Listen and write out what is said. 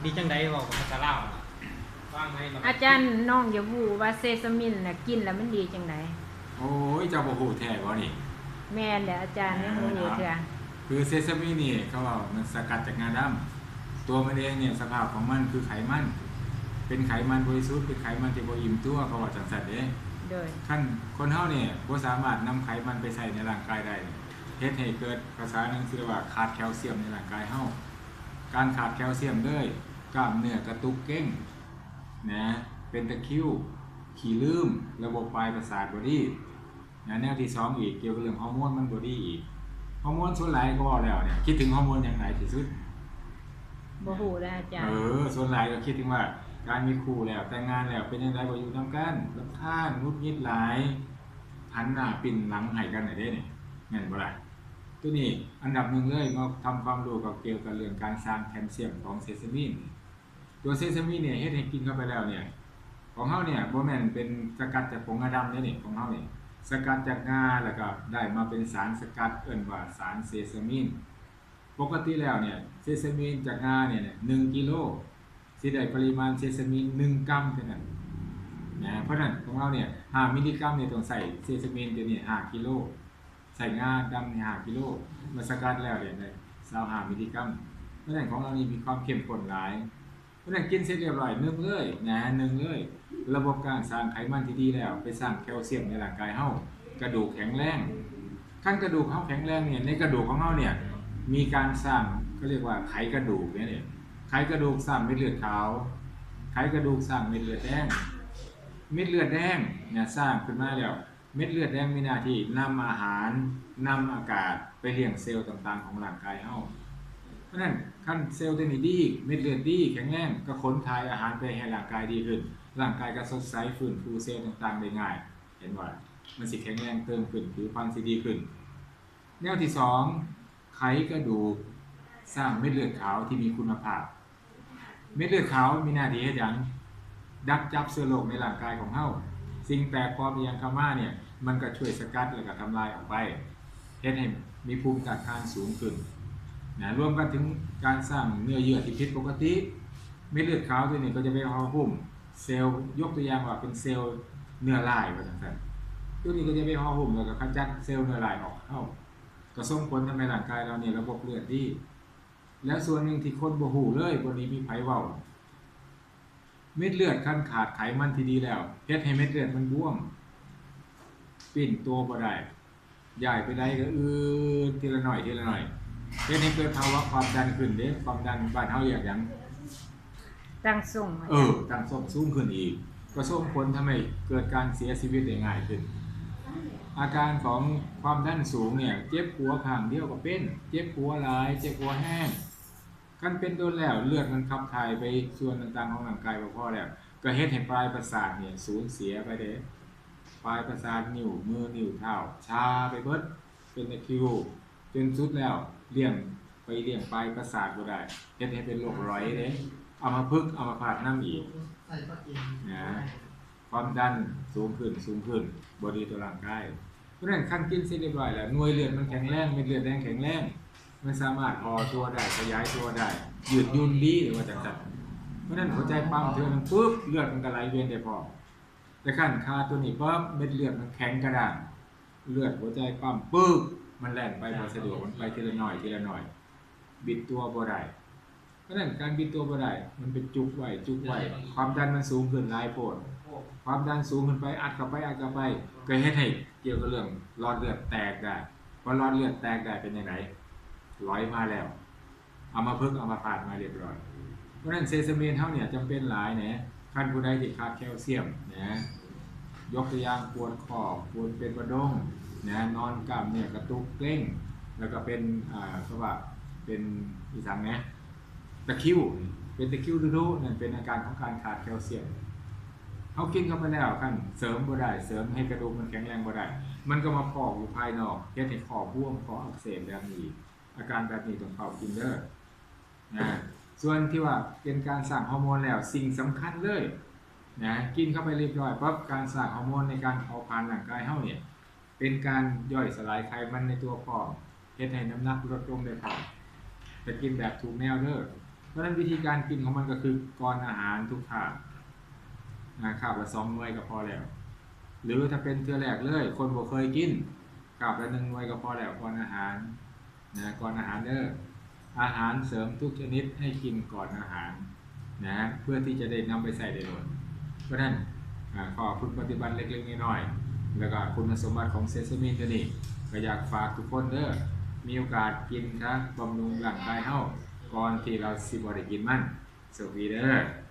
ດີຈັ່ງໃດ ເວົ້າພາສາລາວ ວາງໃນ ອາຈານ ນ້ອງຢາກຮູ້ວ່າເຊຊາມິນນະ ກິນແລ້ວມັນດີຈັ່ງໃດ? ໂອ້ຍ ເຈົ້າບໍ່ຮູ້ແທ້ບໍ່ນີ້? ແມ່ນແຫຼະອາຈານ ຍັງບໍ່ຮູ້ເທື່ອ. ຄືເຊຊາມິນນີ້ ເຂົາເວົ້າມັນສະກັດຈາກງາດຳ. ຕົວມັນເອງນີ້ ສະພາບຂອງມັນຄືໄຂມັນ, ເປັນໄຂມັນບໍລິສຸດ, ເປັນໄຂມັນທີ່ບໍ່ອີ່ມຕົວ, ເຂົາເວົ້າຈັ່ງຊັ້ນເດ້. ໂດຍ ຄັນຄົນເຮົານີ້ບໍ່ສາມາດນຳໄຂມັນໄປໃຊ້ໃນຮ່າງກາຍໄດ້ ເຮັດໃຫ້ເກີດ ພາສາໜັງສືວ່າຂາດແຄວຊຽມໃນຮ່າງກາຍເຮົາ. ການຂາດແຄວຊຽມເລີຍ ກ້າມເນື້ອກະຕຸກເກຣັງນະ, ເປັນຕະຄິວ, ຂີ້ລືມ, ລະບົບປາຍປະສາດບໍ່ດີນະ. ແນວທີສອງອີກ ກ່ຽວກັບເລື່ອງຮໍໂມນມັນບໍ່ດີອີກ. ຮໍໂມນສ່ວນຫຼາຍກໍເວົ້າແລ້ວນີ້ ຄິດເຖິງຮໍໂມນຫຍັງຫຼາຍທີ່ສຸດ? ບໍ່ຮູ້ເລີຍອາຈານ. ເອີ ສ່ວນຫຼາຍກໍຄິດເຖິງວ່າການມີຄູ່ແລ້ວ ແຕ່ງງານແລ້ວເປັນຈັ່ງໃດ ບໍ່ຢູ່ນຳກັນ ລຳຄານ ຫງຸດຫງິດຫຼາຍ ຫັນໜ້າປິ່ນຫຼັງໃຫ້ກັນນະເດ້ນີ້ ແມ່ນບໍ່ລະ? ໂຕນີ້ອັນດັບໜຶ່ງເລີຍ ມາທຳຄວາມຮູ້ກັບ ກ່ຽວກັບເລື່ອງການສ້າງແຄນຊຽມຂອງເຊຊາມິນ. ຕົວເຊຊາມິນນີ້ເຮັດໃຫ້ກິນເຂົ້າໄປແລ້ວນີ້ ຂອງເຮົານີ້ບໍ່ແມ່ນເປັນສະກັດຈາກຜົງງາດຳເດ້ນີ້ ຂອງເຮົານີ້ສະກັດຈາກງາ ແລ້ວກໍໄດ້ມາເປັນສານສະກັດ ເອີ້ນວ່າສານເຊຊາມິນ. ປົກກະຕິແລ້ວນີ້ ເຊຊາມິນຈາກງານີ້ໜຶ່ງກິໂລ ຊິໄດ້ປະລິມານເຊຊາມິນໜຶ່ງກຣາມເທົ່ານັ້ນນະ. ເພາະນັ້ນຂອງເຮົານີ້ຫ້າມິລລີກຣາມນີ້ ຕ້ອງໃຊ້ເຊຊາມິນຕົວນີ້ຫ້າກິໂລ ໃຊ້ງາດຳນີ້ຫ້າກິໂລ ມາສະກັດແລ້ວໄດ້ຊາວຫ້າມິລລີກຣາມ. ເພາະນັ້ນຂອງເຮົານີ້ມີຄວາມເຂັ້ມຂຸ້ນຫຼາຍ. ເພາະນັ້ນກິນເສັດລຽບຮ້ອຍ ໜຶ່ງເລີຍນະ ໜຶ່ງເລີຍ ລະບົບການສ້າງໄຂມັນທີ່ດີແລ້ວ ໄປສ້າງແຄວຊຽມໃນຮ່າງກາຍເຮົາ ກະດູກແຂງແຮງ. ຄັນກະດູກເຮົາແຂງແຮງນີ້ ໃນກະດູກຂອງເຮົານີ້ມີການສ້າງ ເຂົາຮຽກວ່າໄຂກະດູກເດ້ນີ້. ໄຂກະດູກສ້າງເມັດເລືອດຂາວ, ໄຂກະດູກສ້າງເມັດເລືອດແດງ. ເມັດເລືອດແດງນີ້ສ້າງຂຶ້ນມາແລ້ວ ເມັດເລືອດແດງມີໜ້າທີ່ນຳອາຫານ, ນຳອາກາດໄປລ້ຽງເຊວຕ່າງໆຂອງຮ່າງກາຍເຮົາ. ເພາະນັ້ນ ຄັນເຊວຕົວນີ້ດີ, ເມັດເລືອດດີ, ແຂງແຮງ, ກໍຂົນຖ່າຍອາຫານໄປໃຫ້ຮ່າງກາຍດີຂຶ້ນ, ຮ່າງກາຍກໍສົດໃສ, ຟື້ນຟູເຊວຕ່າງໆໄດ້ງ່າຍ. ເຫັນບໍ່ລະ? ມັນຊິແຂງແຮງເຕີມຂຶ້ນ, ຜິວພັນຊິດີຂຶ້ນ. ແນວທີສອງ, ໄຂກະດູກ, ສ້າງເມັດເລືອດຂາວທີ່ມີຄຸນນະພາບ. ເມັດເລືອດຂາວມີໜ້າທີ່ເຮັດຫຍັງ? ດັກຈັບເຊື້ອໂລກໃນຮ່າງກາຍຂອງເຮົາ. ສິ່ງແປກປອມອີ່ຫຍັງເຂົ້າມານີ້ ມັນກໍຊ່ວຍສະກັດ ແລ້ວກໍທຳລາຍອອກໄປ, ເຮັດໃຫ້ມີພູມຕ້ານທານສູງຂຶ້ນນະ. ລວມກັນເຖິງການສ້າງເນື້ອເຍື່ອທີ່ຜິດປົກກະຕິ, ເມັດເລືອດຂາວຕົວນີ້ກໍຈະໄປຫໍ່ຫຸ້ມເຊວ, ຍົກຕົວຢ່າງວ່າເປັນເຊວເນື້ອລາຍວ່າຈັ່ງຊັ້ນ. ຕົວນີ້ກໍຈະໄປຫໍ່ຫຸ້ມ ແລ້ວກໍຂະຈັດເຊວເນື້ອລາຍອອກເຮົາ, ກໍສົ່ງຜົນທຳໃຫ້ຮ່າງກາຍເຮົານີ້ລະບົບເລືອດດີ. ແລ້ວສ່ວນໜຶ່ງທີ່ຄົນບໍ່ຮູ້ເລີຍ, ບໍ່ໄດ້ມີໃຜເວົ້າ, ເມັດເລືອດຄັນຂາດໄຂມັນທີ່ດີແລ້ວ ເຮັດໃຫ້ເມັດເລືອດມັນບວມ, ປີ້ນໂຕບໍ່ໄດ້, ຍ້າຍໄປໃດກໍອືດທີລະໜ້ອຍທີລະໜ້ອຍ, ເຮັດໃຫ້ເກີດພາວະຄວາມດັນຂຶ້ນເດ້. ຄວາມດັນບ້ານເຮົາຮຽກຫຍັງ? ຕັ້ງສົ້ມ. ເອີ, ຕັ້ງສົ້ມສູງຂຶ້ນອີກ ກໍສົ່ງຜົນທຳໃຫ້ເກີດການເສຍຊີວິດໄດ້ງ່າຍຂຶ້ນ. ອາການຂອງຄວາມດັນສູງນີ້ ເຈັບຫົວຂ້າງດຽວກໍເປັນ, ເຈັບຫົວຫຼາຍ, ເຈັບຫົວແຮງ. ຄັນເປັນດົນແລ້ວ ເລືອດມັນຂັບຖ່າຍໄປສ່ວນຕ່າງໆຂອງຮ່າງກາຍບໍ່ພໍແລ້ວ ກໍເຮັດໃຫ້ປາຍປະສາດນີ້ສູນເສຍໄປເດ້. ປາຍປະສາດ, ນິ້ວມື, ນິ້ວເທົ້າ ຊາໄປເບິດ, ເປັນຕະຄິວ, ຈົນສຸດແລ້ວລ້ຽງ ໄປລ້ຽງປາຍປະສາດບໍ່ໄດ້, ເຮັດໃຫ້ເປັນໂລກຫຼອຍເດ້, ອຳມະພຶກ, ອຳມະພາດນຳອີກນະ. ຄວາມດັນສູງຂຶ້ນ, ສູງຂຶ້ນ, ບໍ່ດີຕໍ່ຮ່າງກາຍ. ເພາະນັ້ນ ຄັນກິນເສັດລຽບຮ້ອຍແລ້ວ ໜ່ວຍເລືອດມັນແຂງແຮງ, ເມັດເລືອດແດງແຂງແຮງ, ມັນສາມາດຫໍ່ຕົວໄດ້, ຂະຫຍາຍຕົວໄດ້, ຍືດຫຍຸ່ນດີ ເອີ້ນວ່າຈັ່ງຊັ້ນ. ເພາະນັ້ນ ຫົວໃຈປ້ຳເທື່ອໜຶ່ງປຶບ ເລືອດມັນກໍໄຫຼວຽນໄດ້ພ້ອມ. ແຕ່ຄັນຂາດຕົວນີ້ປຶບ ເມັດເລືອດມັນແຂງກະດ້າງ, ເລືອດຫົວໃຈປ້ຳປຶກ ມັນແລ່ນໄປບໍ່ສະດວກ, ມັນໄປທີລະໜ້ອຍ, ທີລະໜ້ອຍ, ບິດຕົວບໍ່ໄດ້. ເພາະນັ້ນ ການບິດຕົວບໍ່ໄດ້ ມັນໄປຈຸກໄວ້, ຈຸກໄວ້, ຄວາມດັນມັນສູງຂຶ້ນຫຼາຍໂພດ. ຄວາມດັນສູງຂຶ້ນໄປ, ອັດເຂົ້າໄປ, ອັດເຂົ້າໄປ, ກໍເຮັດໃຫ້ກ່ຽວກັບເລື່ອງຫຼອດເລືອດແຕກໄດ້. ພໍຫຼອດເລືອດແຕກໄດ້ເປັນຈັ່ງໃດ? ຫຼອຍມາແລ້ວ, ອຳມະພຶກ, ອຳມະພາດມາລຽບຮ້ອຍ. ເພາະນັ້ນ ເຊຊາມິນເຮົານີ້ຈຳເປັນຫຼາຍແນະ, ຄັນຜູ້ໃດທີ່ຂາດແຄວຊຽມນະ, ຍົກຕົວຢ່າງ ປວດຂໍ້, ປວດເປັນປະດົງນະ, ນອນກ້າມເນື້ອກະຕຸກເກຣັງ, ແລ້ວກໍເປັນ, ເຂົາວ່າເປັນອີ່ຫຍັງແນະ? ຕະຄິວ, ເປັນຕະຄິວດຸໆ ນັ້ນເປັນອາການຂອງການຂາດແຄວຊຽມ. ເຮົາກິນເຂົ້າໄປແລ້ວ ຄັນເສີມບໍ່ໄດ້, ເສີມໃຫ້ກະດູກມັນແຂງແຮງບໍ່ໄດ້, ມັນກໍມາພອກຢູ່ພາຍນອກ, ເຮັດໃຫ້ຂໍ້ບວມ, ຂໍ້ອັກເສບແບບນີ້. ອາການແບບນີ້ຕ້ອງເຝົ້າກິນເດີນະ. ສ່ວນທີ່ວ່າເປັນການສ້າງຮໍໂມນແລ້ວ, ສິ່ງສຳຄັນເລີຍນະ, ກິນເຂົ້າໄປລຽບຮ້ອຍປັບ, ການສ້າງຮໍໂມນໃນການເຜົາຜານຮ່າງກາຍເຮົານີ້ ເປັນການຍ່ອຍສະຫຼາຍໄຂມັນໃນຕົວພ້ອມ, ເຮັດໃຫ້ນ້ຳໜັກລົດລົງໄດ້ພ້ອມ. ແຕ່ກິນແບບຖືກແນວເດີ. ະນັ້ນ ວິທີການກິນຂອງມັນກໍຄື ກ່ອນອາຫານທຸກຄາບນະ ຄາບລະສອງໜ່ວຍກໍພໍແລ້ວ ຫຼືຖ້າເປັນເທື່ອແລກເລີຍ ຄົນບໍ່ເຄີຍກິນ ຄາບລະໜຶ່ງໜ່ວຍກໍພໍແລ້ວ ກ່ອນອາຫານນະ ກ່ອນອາຫານເດີ້. ອາຫານເສີມທຸກຊະນິດໃຫ້ກິນກ່ອນອາຫານນະ ເພື່ອທີ່ຈະໄດ້ນຳໄປໃຊ້ໄດ້ໂລດ. ເພາະນັ້ນ ອາ ຂໍ້ຝຶກປະຕິບັດເລັກໆນ້ອຍໆ ແລ້ວກໍຄຸນນະສົມບັດຂອງເຊຊາມີນຕົວນີ້ ກໍຢາກຝາກທຸກຄົນເດີ້ ມີໂອກາດກິນຊະ ບຳລຸງຮ່າງກາຍເຮົາ ກ່ອນທີ່ເຮົາຊິບໍ່ໄດ້ກິນມັນ. ໂຊກດີເດີ້.